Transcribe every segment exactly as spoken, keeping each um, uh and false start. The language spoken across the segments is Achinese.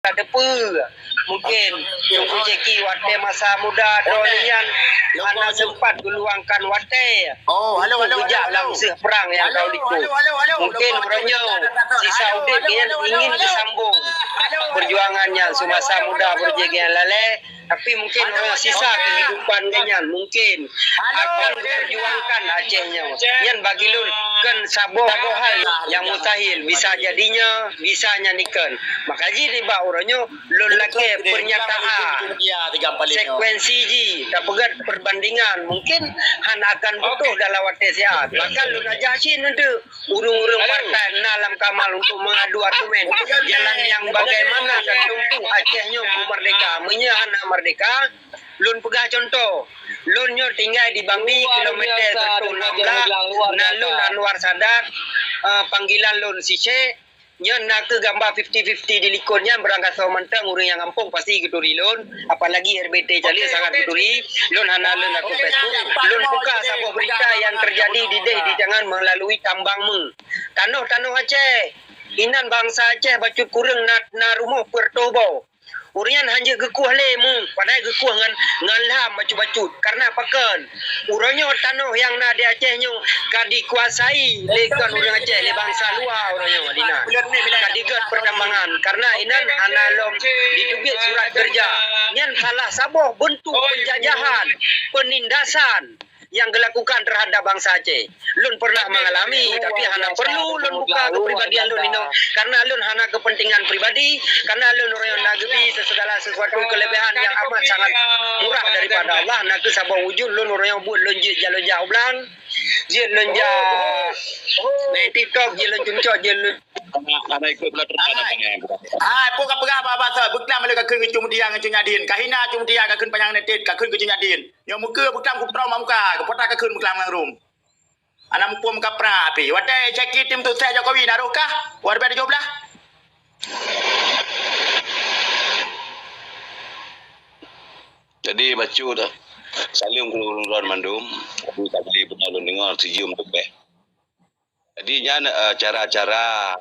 ka teupeue. Mungkin Teungku Zaki watèe masa muda droeneuh nyan hana sempat geuluangkan watèe. Oh, halo, halo, halo, geujak lam seueh prang nyang ka likot. Mungkin uroe nyoe sisa udép nyan ingin geusambong perjuangan nyan semasa muda beureujeue nyan lalèe, tapi mungkin uroe nyoe sisa kehidupan nyan mungkin akan geuperjuangkan Aceh nyoe. Nyan bagi lôn kon saboh hal nyang mustahil, bisa jadinyo, bisa nyan ikon. Maka jih nibak uroe nyoe lôn lakèe pernyataan sekuensi jih, tapeugèt perbandingan mungkin hana akan butuh dalam watèe siat. Bahkan lôn ajak cit neuteuek ureueng-ureueng partai na lam kamal untuk mengadu argumen jalan yang bagaimana dan tempuh Aceh nyoe meumerdeka. Meunyoe hana merdeka, lôn peugah contoh, lôn nyoe tinggai di Bambi, kilometer seratus enam belas, nan lôn Anwar Sadat, eh, panggilan lôn si Syekh. Nyoe na kheueh gamba fifty fifty di likot nyan, barangkasoe mantong ureueng nyang gampông pasti geuturi lôn, apalagi R B T Cale sangat geuturi. Lôn hana lôn akun Facebook, lôn buka saboh berita yang terjadi di deh di dangan melalui tambang meuh. Tanoh-tanoh Aceh, inan bansa Aceh bacut kureueng na, na rumoh peureutôh boh. Ureueng nyan hanjeuet geukueh lé meuh, padahai geukueh ngon, ngon lham bacut-bacut. Karena pakon? Uroe nyoe tanoh nyang na di Aceh nyoe ka dikuasai lé kon ureueng Aceh, lé bansa luwa uroe nyoe di na. Ka digèt pertambangan, karena inan hana lom jiteubiet surat keureuja. Nyan salah saboh beuntuk penjajahan, penindasan nyang geulakukan terhadap bansa Aceh. Lôn pernah mengalami, tapi hana perlu lôn buka kepribadian lôn inoe, karena lôn hana kepentingan pribadi, karena lôn ureueng na geubi segala sesuatu kelebihan yang amat sangat murah daripada Allah, na kheueh saboh wujud lôn ureueng buet lôn jeuet jaloe jak u blang, jeuet lôn jak main TikTok, jeuet lôn cuncok, jeuet lôn Hana, hana ikut pula terusan apa ni? Hai, peue ka peugah bak-bak, beuklam lé ka kheun keu Cut Mutia ngon Cut Nyak Dien. Ka hina Cut Mutia, ka kheun panyang neutet, ka kheun keu Cut Nyak Dien. Nyoe muka beuklam kutroe mak muka, keu pota ka kheun beuklam ngon rum. Aneuk muphom ka pra api. Watèe Zaki tim sukses Jokowi na rôh kah? Dua ribu tujuh belas. Jadi, bacut dah. Saleuem keu ureueng droen mandum. Tapi tak boleh beuna lôn deungoe sijeuem leubeh. Jadi, nyan, eh, cara-cara,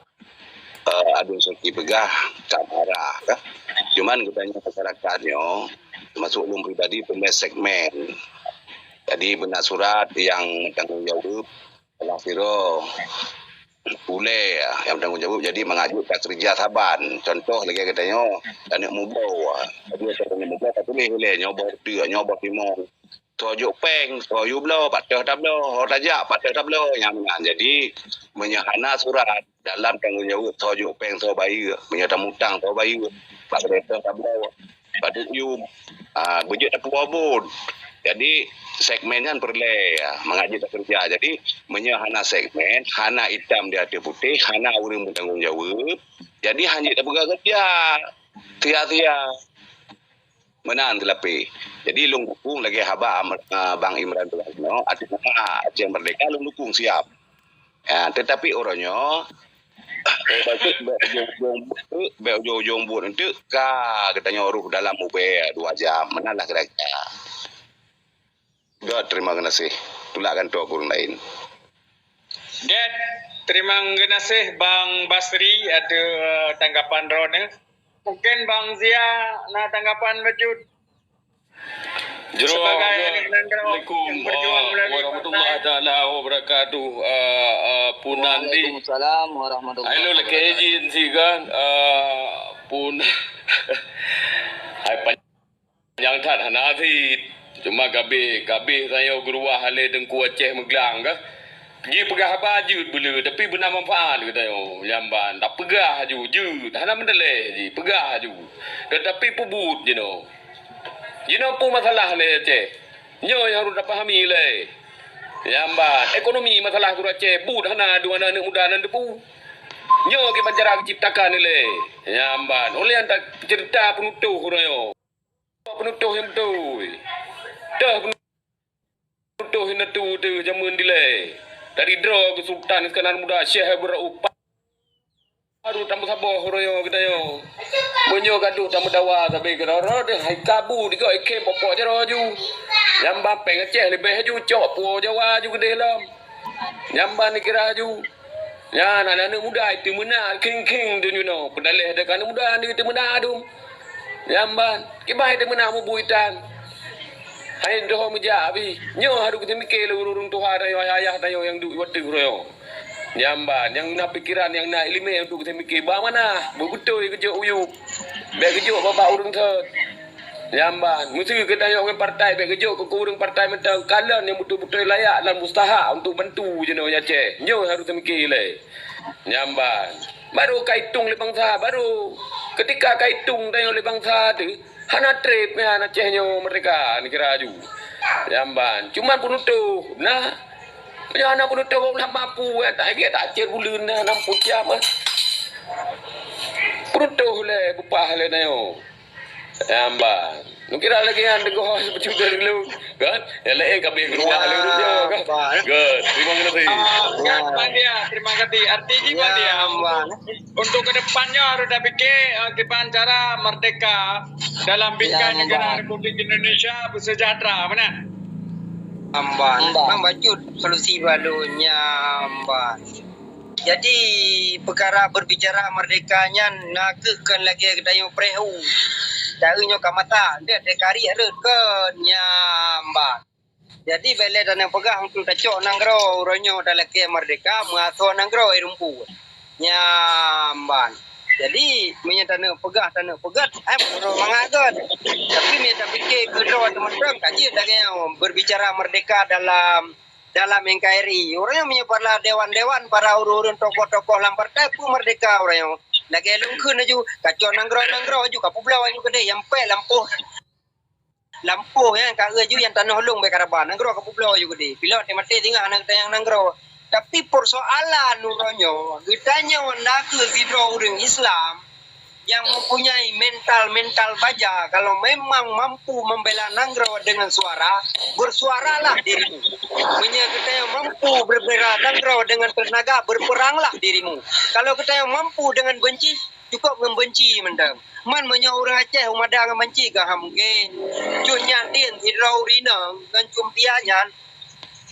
eh, Abdul Syakir peugah ka marah, kan. Cuman geutanyoe masyarakat nyoe, termasuk ulôn pribadi, peureulèe segmen. Jadi, beuna surat nyang tanggung jaweueb, salah sidroe ulèe nyang tanggung jaweueb, jadi mangat jeuet ka keureuja saban. Contoh lagèe geutanyoe, aneuk muda. Jadi, aneuk muda ka tuléh ulèe nyoe boh teuk, nyoe boh timong. Soe jok péng, soe yue bloe, pat teuh tabloe, ho tajak, pat teuh tabloe, nyang meunan. Jadi, meunyoe hana surat dalam tanggung jaweueb, soe jok péng, soe bayeue, meunyoe tamutang, soe bayeue, pat teuh tabloe, pat teuh yum, ah, beujeuet tapeubuet buet. Jadi, segmen nyan peureulèe, ah, mangat jeuet takeureuja. Jadi, meunyoe hana segmen, hana itam di ateueh putéh, hana ureueng beutanggung jaweueb, jadi hana jeuet tapeugah keureuja sia-sia. Meunan teulapeh. Jadi, lôn dukung lagèe haba Am-, ah, Bang Imran peugah nyoe, artinya Aceh Merdeka lôn dukung siap. Ya, tetapi uroe nyoe, eh, bèk ujong-ujong buet, bèk ujong-ujong buet enteuk ka geutanyoe rôh dalam ubé dua jam, meunan lah kira-kira. Gèt, terima geunaséh. Tulak kantô keu ureueng laén. Gèt, terima geunaséh Bang Basri ateueh tanggapan droeneuh. Mungkin Bang Zia na tanggapan bacut. Jroh, sebagai aneuk nanggroe Assalamualaikum, yang berjuang eh, melalui warahmatullahi partai. Taala wabarakatuh. Eh, eh, Pun Nandi. Waalaikumsalam warahmatullahi Hai, lo, lagi wabarakatuh. Izin sih kan. Eh, Pun. Hai, pan- Nyang that hana sit. Cuma gabeh, gabeh tanyoe geuruwah lé Teungku Aceh Meuglang kah. Jipeugah haba jeuet beuleu, tapi beuna manfaat keu tanyoe. Nyan ban, tapeugah aju jeuet, hana meuteuleh jipeugah aju. Teutapi peubuet jinoe. Jinoe peue masalah lé Aceh? Nyoe nyang harôh tapahami lé. Nyan ban, ekonomi masalah guru Aceh, buet hana dua aneuk muda nan teupeu. Nyoe kiban cara geuciptakan ilèe. Nyan ban, ulèe han taceurita peunutoh uroe nyoe. Peunutoh nyang beutôi. Deuh peunutoh nyang beutôi teuh jameun dilèe. Dari droe keu Sultan Iskandar Muda, Syekh Abdul Rauf, baru tameusaboh uroe nyoe geutanyoe. Meunyoe gadoh tameudawa sabe keudroe-droe deuh hai kabu digoe ikhém pokok jaroe aju. Nyan ban péng Aceh leubeh aju cok puwoe Jawa aju keudeh lom. Nyan ban dikira aju. Nyan aneuk-aneuk muda itu meunan khieng-khieng dum nyoe. Peudaleh deh aneuk muda nyoe itu meunan dum. Nyan ban, kiban itu meunan mubuet tan. Hai doh meujak abih. Nyoe harôh geuteumike lé ureuëng tuha tanyoe, ayah-ayah tanyoe nyang duek watée uroe nyoe. Nyan ban, nyang na pikeran, nyang na iéleumé untuk geuteumike. Bak mana? Beubeutôi geujok u yup. Bék geujok bak-bak ureuëng thot. Nyan ban, meuseu geutanyoe ngon partai bék geujok keu ureuëng partai mantong, kalon nyang beutôi-beutôi layak dan mustahak untuk bantu jinoe Aceh. Nyoe harôh teumike ilée. Nyan ban, barô ka itong lé bansa, barô. Keutika ka itong tanyoe lé bansa teuh, hana treb nyan Aceh nyoe meurdehka neugara aju. Nyan ban, cuman peunutoh na. Meunyoe hana peunutoh, ureuëng lam mapu, eh, tak lagée tak cit buleuen na, nam pucam, eh. Peunutoh lé, beupah lé tanyoe. Nyan ban. Neukira lagée nyan teungoh seubeutôi lôn, kan? Nyang laén ka abéh geuruwah lé ureuëng nyoe, kan? Good. Terima kasih. Ah, kan, Bang Dia, terima kasih. Arti jih, Bang Dia, untuk, untuk ke depannya harus dah fikir, ah, kiban cara merdeka dalam bingkai negara Republik Indonesia bersejahtera, benar? Amban. Amban. Memang bacut solusi baru nyamban. Jadi, peukara berbicara merdeka nyan na kheueh kon lagée geutanyoe preh u. Taeu nyoe ka masak, dek dekari rot kon nyamban. Jadi, bék lé tanyoe peugah untuk tacok nanggroe uroe nyoe talakée merdeka, meuasoe nanggroe i rumput. Nyamban. Jadi, meunyoe tanyoe peugah, tanyoe peugét, eh, meunurot mangat gét. Tapi meunyoe tapike keudroe teumantong, ka jeuet lagée nyoe berbicara merdeka dalam dalam N K R I. Ureuëng nyoe meunyoe para dewan-dewan, para ureuëng-ureuëng tokoh-tokoh lam partai, peue merdeka ureuëng nyoe. Lagée lôn kheun laju, kacok nanggroe-nanggroe laju kapeubloe laju keudeh, nyang pék lampôh, lampôh nyan ka eu laju nyang tanoh lôn bék karaba, nanggroe kapeubloe laju keudeh. Pilot teumaté singoh aneuk tayang nanggroe. Tapi persoalan uroe nyoe, geutanyoe na kheueh sidroe ureuëng Islam, yang mempunyai mental-mental baja, kalau memang mampu membela nanggroe dengan suara, bersuaralah dirimu. Meunyoe geutanyoe mampu berbela nanggroe dengan tenaga, berperanglah dirimu. Kalau geutanyoe mampu dengan benci, cukup membenci mantong. Man meunyoe ureuëng Aceh umada ngon banci ka ha mungken. Cut nyan din sidroe ureuëng inong ngon cumpia nyan,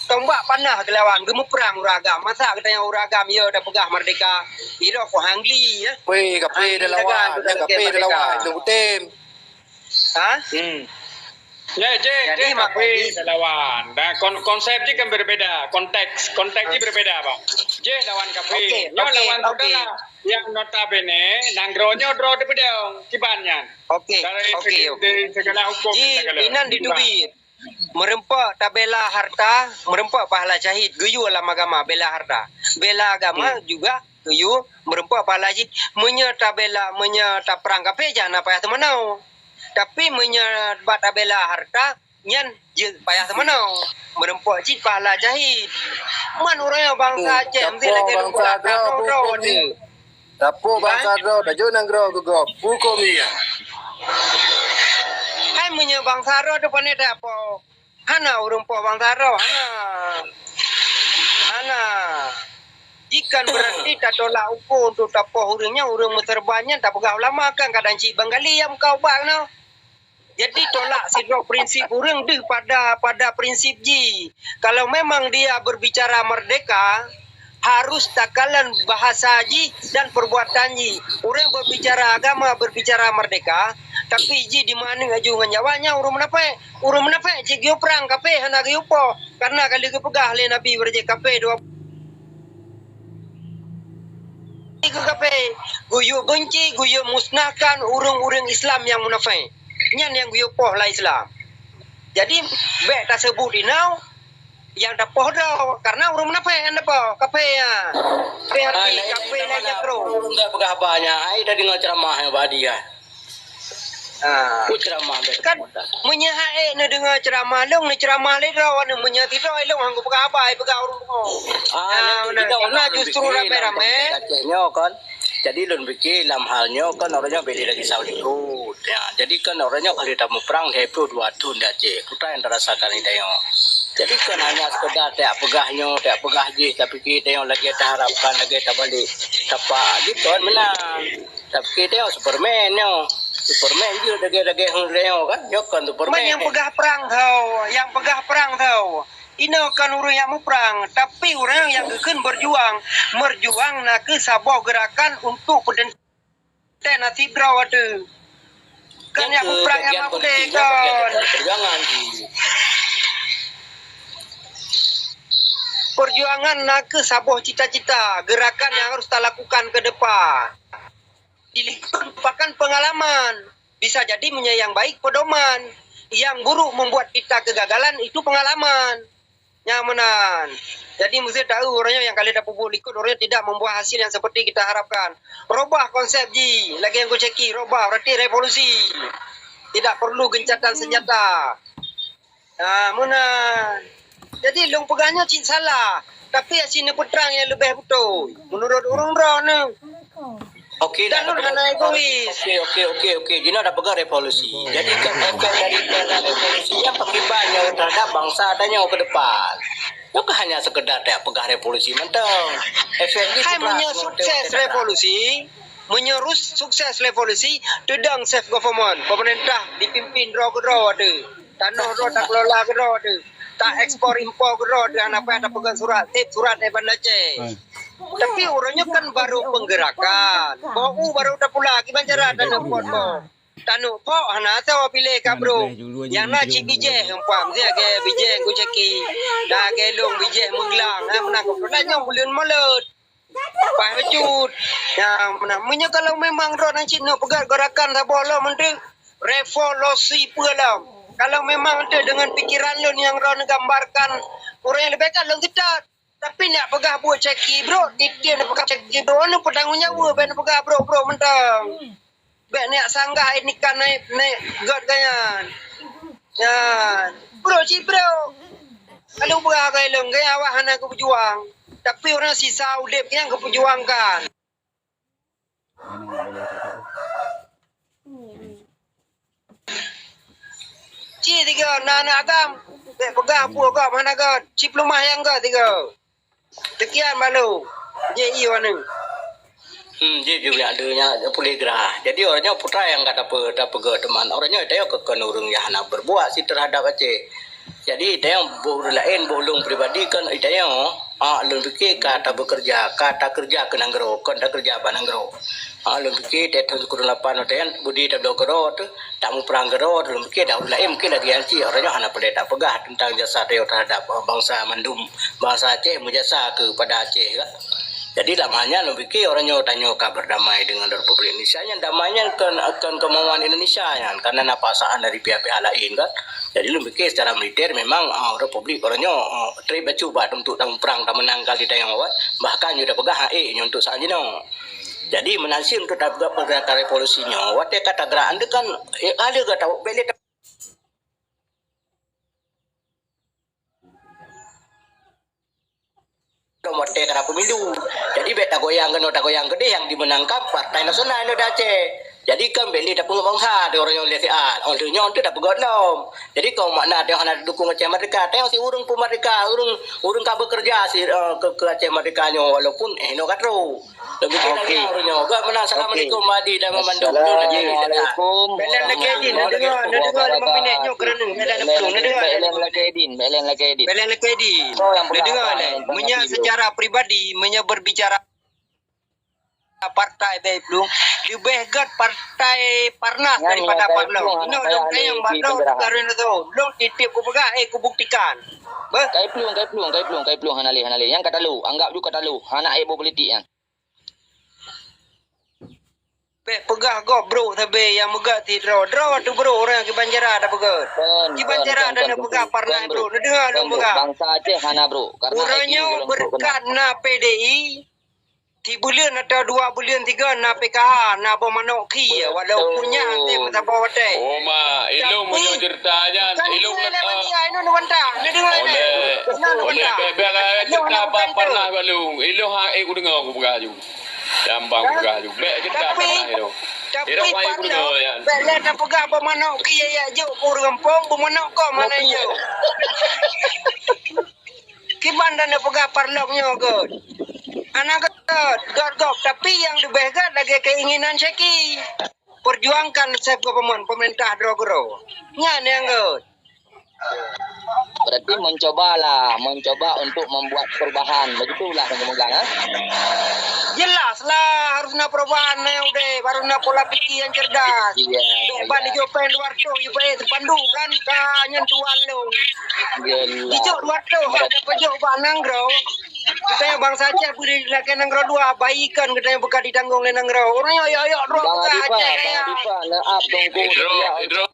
tombak panah geulawan, geumuprang ureuëng agam. Masa geutanyoe ureuëng agam, ya, tapeugah merdeka? Iroh ko hangli, ya. Weh, kape dah lawan, dah kape dah lawan, dah butem. Ha? Hmm. Ya, je, jadi je, kape dah lawan. Dan kon-, konsep je kan berbeda. Konteks, konteks je berbeda, Bang. Je lawan kape. Okey, okey, lawan okey. Yang notabene, nanggroe nyoe droe teupeudong, kiban nyan. Okey, dari okey, segi, okey. Dari segala hukum. Ji, segala. Inan ditubit. Meureumpok tabela harta, meureumpok pahala syahid, geuyue lam agama bela harta. Bela agama juga geuyue meureumpok pahala jih. Meunyoe tabela, meunyoe taprang kape, jan na payah teumanoe. Tapi meunyoe bak tabela harta, nyan jeuet payah teumanoe. Meureumpok cit pahala syahid. Man uroe nyoe bansa Aceh meusti lagée lôn peugah droe-droe ni. Tapok bansa droe, tajok nanggroe keu gob. Huköm iya. Hai meunyoe bansa droe teuh pane tapok. Hana ureuëng poh bansa droe, hana. Hana. Jikan berarti tatolak uko untuk tapoh ureuëng nyan, ureuëng meuseurban nyan tapeugah ulama kan kadang cit Banggali nyang meuka ubat keunoe. Jadi tolak sidroe prinsip ureuëng deuh pada, pada prinsip jih. Kalau memang dia berbicara merdeka, harus takalon bahasa jih dan perbuatan jih. Ureuëng berbicara agama, berbicara merdeka, tapi jih dimeuaneuk laju ngon Jawa, nyan ureuëng munafék. Ureuëng munafék cit geuyue prang kape hana geuyue poh, karena ka lheueh geupeugah lé Nabi beurajée kape dua Keu kape, geuyue beunci, geuyue musnahkan ureuëng-ureuëng Islam nyang munafék. Nyan nyang geuyue poh lam Islam. Jadi, bék taseubut inoe nyang tapoh droe, karena ureuëng munafék nyang tapoh, kape nyan. Kape hati, kape lai jakro. Ureuëng ka peugah haba nyan, ai tadeungoe ceuramah nyan bak dia. Ah. Ku ceuramah bak kan, meunyoe hak ék neudeungoe ceuramah lôn, neuceuramah lé droe, meunyoe sidroe lôn han kupeugah haba, ai peugah ureuëng pungo. Ah, na justru ramé-ramé. Nyoe kan. Jadi lôn pikir lam hal nyoe kan ureuëng nyoe beda lagi saboh likot. Ya, jadi kan ureuëng nyoe kali tamuprang lhée ploh dua thon di Aceh. Peue nyang tarasakan di tanyoe. Jadi kan hanya sekedar tajak peugah nyoe, tajak peugah jih, tapikir tanyoe lagée taharapkan, lagée tabalek. Tapak gitu kan meunan. Tapi tanyoe Superman nyoe. Superman jeuet dagée-dagée hon tanyoe kan. Nyoe kon Superman. Man nyang peugah prang tho, nyang peugah prang tho. Inoe kon ureuëng nyang muprang, tapi ureuëng nyang geukheun berjuang. Berjuang na kheueh saboh geurakan untuk peudeuntée nasib droe teuh. Kon nyang muprang nyang maudeh kon. Perjuangan na kheueh saboh cita-cita, geurakan nyang harus talakukan ke depan. Di likot merupakan pengalaman. Bisa jadi meunyoe nyang baik pedoman, nyang buruk membuat kita kegagalan, itu pengalaman. Nyan meunan. Jadi meuseuti tahu uroe nyoe nyang ka lheueh tapeubuet likot uroe nyoe tidak membuah hasil yang seperti kita harapkan. Robah konsep jih, lagée nyang kucaki, robah berarti revolusi. Tidak perlu gencatan senjata. Ha, meunan. Jadi lôn peugah nyoe cit salah, tapi aci neupeutrang nyang leubeh beutôi. Meunurot ureuëng droeneuh. Okey, dah lôn hana egois. Okey, okey, okey, okey. Jinoe dah peugah revolusi. Jadi kan efek dari revolusi nyan peukiban nyoe terhadap bangsa tanyoe ke depan. Nyoe kan hanya sekedar tak peugah revolusi mantong. Efek ni hai meunyoe sukses revolusi, meunyoe sukses revolusi, teudong self government, pemerintah dipimpin droe keudroe teuh. Tanoh droe takelola keudroe teuh. Ta ekspor impor keudroe teuh, hana payah tapeugah surat, tip surat dari Banda Aceh. Tapi uroe nyoe kan baru penggerakan. Bau baru tapula, kiban cara taneuk pot bau. Taneuk pot hana tahu pilih ka bro. Nyang na cit bijéh umpam, siat ke bijéh kucaki. Dah ke lôn bijéh meuglang, ha meunan keuh. Lah nyoe buleuen molot. Paih bacut. Ya, meunan. Meunyoe kalau memang droe nan cit neuk peugah gerakan saboh lom meuntri, revolusi peue lom. Kalau memang teuh dengan pikiran lôn nyang droe neugambarkan, ureuëng leubeh kan lôn seutôt. Tapi nak peugah buet caki bro, tieb-tieb nak peugah caki bro, anu peutanggung jaweueb, bèk nak peugah bro-bro mantong. Bèk neujak sanggah ikan naik, naik got geuh nyan. Nyan. Bro cit bro. Lalu beurah gai lôn, gai awak hana geupeujuang. Tapi ureuëng sisa udeb nyan geupeujuangkan. Ci tiga na aneuk agam. Bèk peugah peue gob hana got. Ci peulumah nyang got tiga. Demikian balu. Jih ié anu. Hmm, jih juga ada nya pulih gerah. Jadi orang nyoe putra yang kata apa, apa ke teman. Orang nyoe dia ke kan orang yang hana berbuat si terhadap Aceh. Jadi dia boh ureuëng lain, boh lôn pribadi kan dia. Ah, lôn fikir ka ta bekerja, ka ta kerja ke nanggroe, kon ta kerja bak nanggroe. Ah, lôn fikir dia tahun sepuluh lapan dia budi ta bloe keudroe tu. Tamuprang keudroe, lôn pike dak ureuëng laén mungkin lagée nyan cit, uroe nyoe hana peureulée tapeugah teuntang jasa tanyoe teuhadab, eh, bansa mandum, bansa Aceh meujasa keupada Aceh ka. Jadi lam hal nyan lôn pike uroe nyoe tanyoe ka berdamai dengan Republik Indonesia nyan, damai nyan kon, kon keumauan Indonesia nyan, karena na paksaan dari pihak-pihak laén kan. Jadi lôn pike secara militer memang, ah, Republik uroe nyoe, ah, treb bacut bak untuk tamuprang tameunang kali tanyoe kan. Bahkan nyoe tapeugah, eh, nyoe untuk saat jinoe. Jadi meunan cit untuk tapeugah pergerakan revolusi nyoe, watée ka tagrak, ande kan, eh, ka lheueh gata bék lé ta-, watée ka na pemilu. Jadi bék tagoyang keunoe tagoyang keudeh, nyang dimeunangkan Partai Nasional Indonesia Aceh. Jadi kan bék lé tapeugah bansa di ureuëng nyoe lé siat. Oh, lheueh nyoe tu tapeugah lom. Jadi kon makna teuh hana dukung Aceh Merdeka. Teuh si ureuëng pun merdeka, ureuëng, ureuëng ka bekerja si, eh, ke, ke Aceh Merdeka nyoe walaupun, eh, inoe ka trok. Demikian lagi ureuëng nyoe. Gak meunan. Assalamualaikum, Madi dan Memandu. Assalamualaikum. Belen lagi Din, na dengar, na dengar lima minit nyoe kerana belen na pelung, na dengar. Belen lagi Din, belen lagi Din. Belen lagi Din. Na dengar leh. Meunyoe secara pribadi, meunyoe berbicara partai Beh Plueng, leubeh gét partai Parnas daripada Parlok. Inoe lôn tanyong bak lôn, lôn titip kupeugah, eh, kubuktikan. Beh. Kai Plueng, Kai Plueng, Kai Plueng, Kai Plueng, hana lé, hana lé. Nyang ka talu, anggap ju ka talu. Hana ék boh politik nyan. Bék peugah gob brok sabe nyang meugét sidroe. Droe teuh brok ureuëng kiban cara tapeugét. Kiban cara dan peugah Parnas brok. Neudeungoe lôn peugah. Bansa Aceh hana brok. Karena uroe nyoe beureukat na P D I, sibuleuen atau dua buleuen tiga na P K H, na boh manok khie, walaupun nyan tem saboh watée. Oh ma, ilong meunyoe cerita nyan, ilong lé manja, inoe neubantah. Neudeungoe lé. Inoe neubantah. Bék, bék cerita bak Parnas balong. Ilong ha, eh, kudeungoe kupeugah ju. Jambang peugah ju. Bék cerita Parnas ilong. Tapi Parnas, bék lé tapeugah boh manok khie jak jok keu ureuëng gampông, boh manok kok hana jok. Kiban dan neupeugah Parlok nyoe gét. Hana gét, gét gob, tapi nyang leubeh gét lagée keinginan Syeki. Perjuangkan self government, pemerintah droe keudroe. Nyan nyang gét. Berarti mencobalah, mencoba untuk membuat perubahan. Begitulah Teungku Meuglang, ha? Jelaslah harus na perubahan na udeb, harus na pola pikir yang cerdas. Iya, iya. Ban dijok péng dua ratus, ibarat terpandu kan ka nyan tuan lôn. Iyalah. Dijok dua ratus, ada pajok bak nanggroe. Kita yang bangsa Aceh boleh lagi nanggroe dua, baikkan kita yang bekas ditanggung oleh nanggroe. Orang yang ayok-ayok roh Bang Aceh Arifah, Bang ya. Arifah, na up Teungku. Idro, Idro.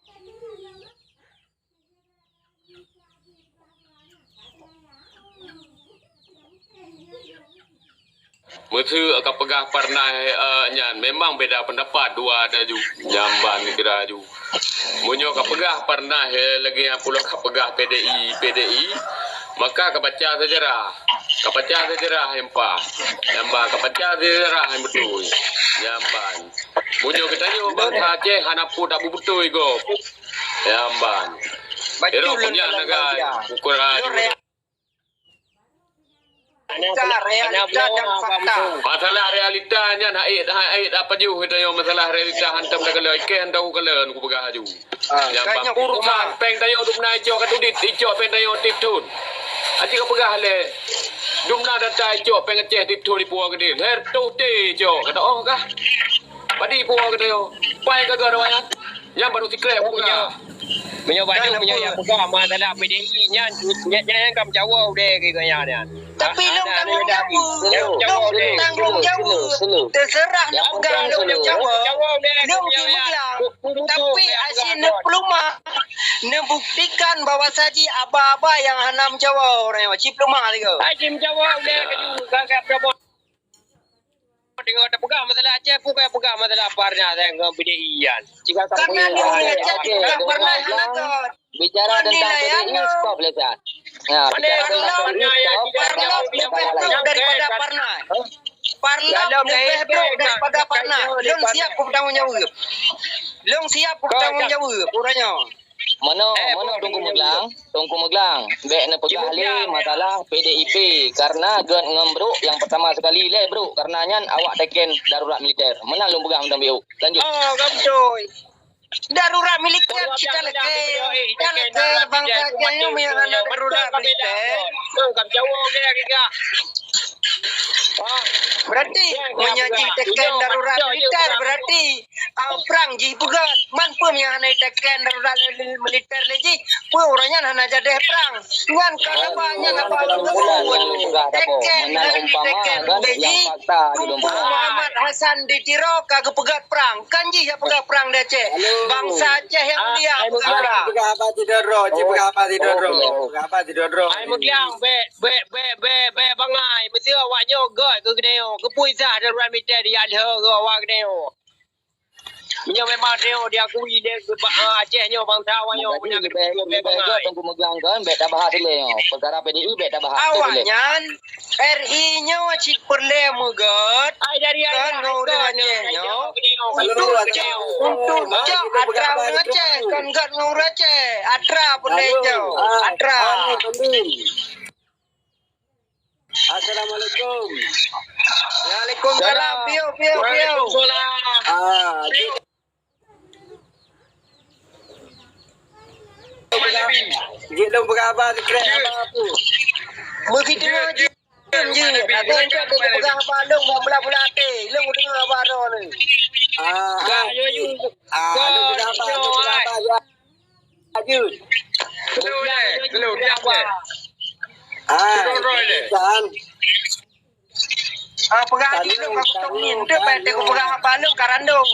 Meuseu ka peugah Parnas, eh, nyan memang beda pendapat dua ada ju nyamban kira ju. Meunyoe ka peugah Parnas, eh, lagèe nyang pulo ka peugah P D I, P D I, maka ka baca sejarah. Ka baca sejarah nyang pa. Nyamban ka baca sejarah nyang beutôi. Nyamban. Meunyoe geutanyoe bangsa Aceh hana peue tabu beutôi gob. Nyamban. Bacut lôn punya dalam negara bangsa. Ukuran lôn juga. Realita, realita dan fakta. Masalah realita nyan hai, hai, hai apa ju kita yang masalah realita hantam dah kalau ikan tahu kalau aku pegang aju. Ah, nyamban kan urusan peng tayo dum na icok kat udit, icok peng tayo tip thon. Aji ka pegang le. Dum na data icok peng Aceh tip thon di Puwa Gede. Her tu te icok kata oh kah. Padi puwoe geutanyoe. Pai ka geuh awaknyan. Nyan baru sikrek puwoe geuh. Meunyoe Bandung, meunyoe nyang peugah masalah P D I nyan, nyan, nyan, nyan ka meucawa udeb keu geuh nyan. Tapi lôn tanggung jaweueb. Lôn tanggung jaweueb. Teuseurah lôn peugah lôn meucawa. Lôn pih meuglang. Tapi asin neupeulumah, neubuktikan bahwa saji aba-aba nyang hana meucawa ureueng nyoe cit peulumah lagèe. Hai, cit meucawa udeb keu geuh, ka, ka, ka, Deungoe tapeugah masalah Aceh, peue ka peugah masalah Parnas ngon P D I nyan. Karena di Aceh tidak pernah ada. Bicara tentang P D I, stop, Lesa. Ya, bicara tentang P D I, stop. Parnas lebih buruk daripada Parnas. Parnas lebih buruk daripada Parnas. Lôn siap bertanggung jawab. Lôn siap bertanggung jawab, ureueng nyoe. Meunoe, eh, meunoe Teungku Meuglang, Teungku Meuglang, bèk neupeugah lé masalah P D I P, karena gèt ngon brôk nyang pertama sekali lé brôk, karena nyan awak teken darurat militer. Meunan lôn peugah mantong biôh. Lanjut. Oh, ka beutôi. Darurat militer cit ka lakèe. Ka lakèe bangsa Aceh nyoe meunan hana darurat militer. Berarti meunyoe jiteken darurat militer, berarti Ah, prang jih peugah, man peue nyang hana jiteken darurat militer lé jih, peue ureueng nyan hana jadeh prang. Nyan ka haba nyan haba ureueng teungku. Teken hana jiteken lé jih. Teungku Muhammad Hasan di Tiro ka geupeugah prang. Kan jih nyang peugah prang di Aceh. Bangsa Aceh nyang mulia peugah prang. Peugah haba sidroe, peugah haba sidroe. Peugah haba sidroe. Ai meugiang, bèk, bèk, bèk, bèk, bèk bangai. Beutôi awak nyoe gèt keu geutanyoe. Keupeue sah darurat militer di Aceh keu awak geutanyoe. Meunyoe memang tanyoe diakui lé, ah, Aceh nyoe bansa awak nyoe. Jadi, meunan leubeh, leubeh gèt Teungku Meuglang kan, bèk tabahas dilèe nyoe. Peukara P D I bèk tabahas dilèe. Awaknyan R I nyoe cit peureulèe meugèt. Ai dari kan ngon ureueng Aceh nyoe. Untuk cok, untuk cok atra ureueng Aceh, kan gèt ngon ureueng Aceh. Atra peureulèe cok. Atra. Assalamualaikum. Waalaikumsalam. Piôh, piôh, piôh. Waalaikumsalam. Ah, jeuet. Jeuet lôn peugah haba sikrek haba tu. Meusideungoe jeuet, jeuet. Tapi engkau peugah haba lôn, bak mula-mula até. Lôn deungö haba droeneuh. Ah, ah. Ah, lôn peugah haba, lôn peugah haba, ya. Lanjut. Slow deh, slow, diam deh. Ah, slow deh. Kan. Ah, peugah laju lôn ka kutông ngieng, tu payah teuka peugah haba lôn ka randong.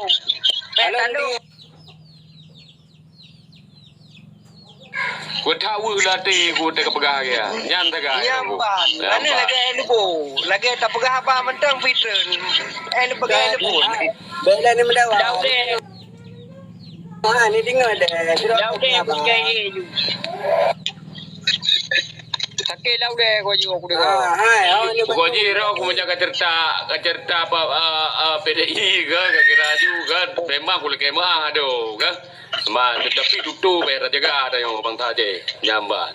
Payah tandong. Ku that weueh lam até ku teuka peugah lagèe nyan. Nyan teuka. Nyamban. Nyamban. Lagèe lubô. Lagèe tapeugah haba mantong Peter. Eh, lubô. Bèk lé ni meudawa. Dah udeh. Ha, ni deungoe deh. Dah udeh, bukai. Sakét dah udeh, kau jua aku dengar. Ha, hai, awak ni. Pokok jih, Rom, aku macam ka cerita, ka cerita apa, ah, ah, P D I ke, ka kira aju ke, memang aku lakèe meuah tu, ke. Man, tetapi tutu payah tajaga, tanyoe bangsa Aceh. Nyamban.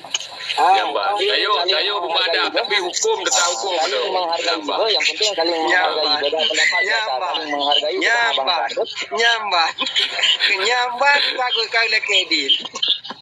Ah, nyamban. Tayo, tayo beumadah, tapi hukum tetap hukum tu. Saling menghargai juga, yang penting saling menghargai. Beda pendapat biasa, saling menghargai sesama bangsa. Nyamban. Nyamban. Nyamban bagus kau lagi, Din.